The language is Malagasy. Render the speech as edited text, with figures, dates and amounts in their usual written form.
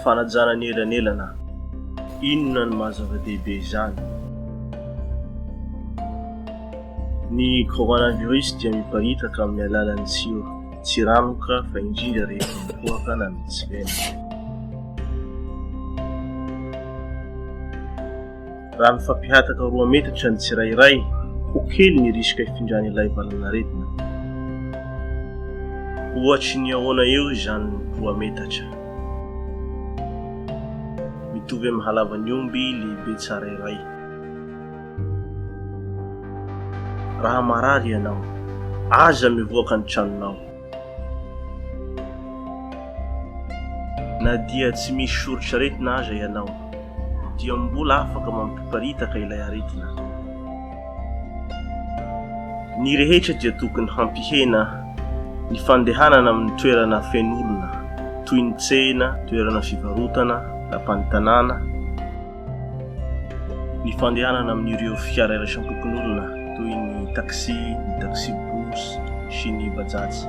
Fanajana ny elanelana, inona no maha zava-dehibe izany? Ny coronavirus dia miparitaka amin'ny alalan'ny tsiro, tsiranoka fa indrindra rehefa mikohaka na mitsivena. Raha mifampihataka roa metatra ny tsirairay, ho kely ny risque hifindran'ilay valanaretina. Ohatry ny ahoana eo izany roa metatra? Mitovy amin'ny halavan'ny omby lehibe tsara iray. Raha marary ianao, aza mivoaka ny tranonao. Na dia tsy misy soritr'aretina aza ianao, dia mbola afaka mampiparitaka ilay aretina. Ny rehetra dia tokony hampihena ny fandehanana amin'ny toerana feno olona, toy ny tsena, toerana fivarotana, lapan'ny tanàna, ny fandehanana amin'ireo fiara iraisam-pokonolona toy ny taxi, ny taxi-brousse sy ny bajaj.